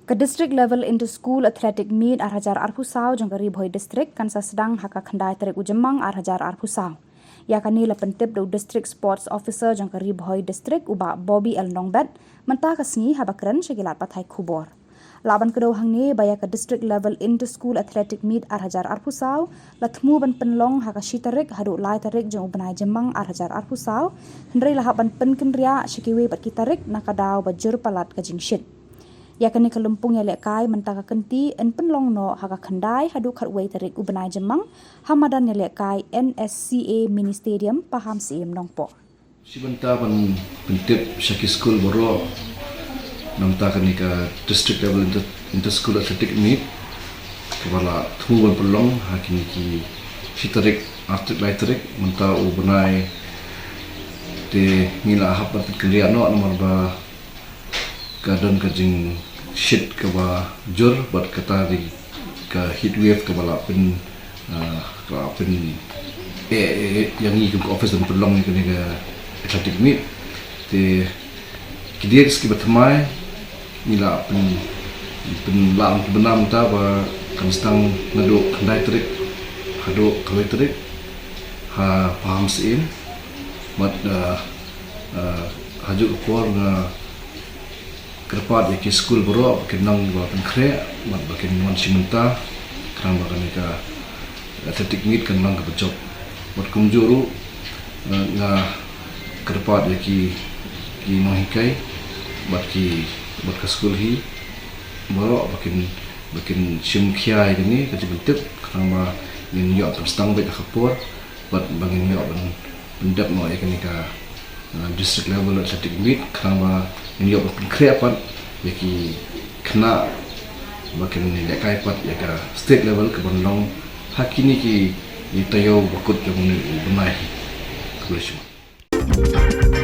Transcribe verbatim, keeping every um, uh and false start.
Ka District Level Inter-School Athletic Meet ar hajar arphew saw jong ka Ri Bhoi District kan sa sdang ha ka khyndai tarik u Jymmang ar hajar arphew saw. Ïa kane la pyntip da u District Sports Officer jong ka Ri Bhoi District, u Bah Bobby L Nongbet, mynta ka sngi haba kren sha ki lad pathai khubor. Lah ban kdew hangne ba ïa ka District Level Inter-School Athletic Meet ar hajar arphew saw la thmu ban pynlong ha ka shi tarik haduh lai tarik jong u bnai Jymmang ar hajar arphew saw, hynrei la hap ban pynkynriah sha kiwei pat ki tarik na ka daw ba jur palat ka jingshit. Ïa kane ka lympung ïalehkai mynta ka kynti yn pynlong noh ha ka khyndai haduh khatwei tarik u bnai Jymmang ha madan ïalehkai N S C A Mini Stadium, Pahamsyiem, Nongpoh. Shi bynta ban pyntip sha ki skul baroh na bynta kane ka District Level Inter, Inter School Athletic Meet kaba la thmu ban pynlong ha kine ki shi tarik, ar tarik, lai tarik mynta u bnai. Te ngi la hap ban pynkynriah noh namar ba ka don ka jingshit kaba jur bad kata dei ka heat wave kaba la pyn, ah, ka la pyn, eh, eh, eh, ïa ngi kum ka office ban pynlong ïa kane ka athletic meet. Te ki dates kiba thymmai ngi la pyn, pynlah, pynbna mynta ba kan sdang naduh khyndai tarik haduh khatwei tarik ha Pahamsyiem. Bad, ah, ah, ha kajuh ka por nga kyrpad ïa ki skul baroh ba kin nang ba pynkhreh bad ba kin wan shim bynta khnang ba kane ka athletic meet kan long kaba jop. Bad kumjuh ruh, eh, nga kyrpad ïa ki, ki nonghikai bad ki, bad ka skul hi baroh ba kin, ba kin shim khia ïa kane ka jingpyntip khnang ba ngin ïoh ban sdang beit ha ka por bad ba ngin ïoh ban pyndep noh ïa kane ka, uh, district level athletic meet khnang ba ngin ïoh ban pynkhreh pat ïa ki khynnah ba kin lehkai pat ïa ka state level kaban long ha kine ki, ki taïew ba kut jong une u bnai hi. Khublei shibun.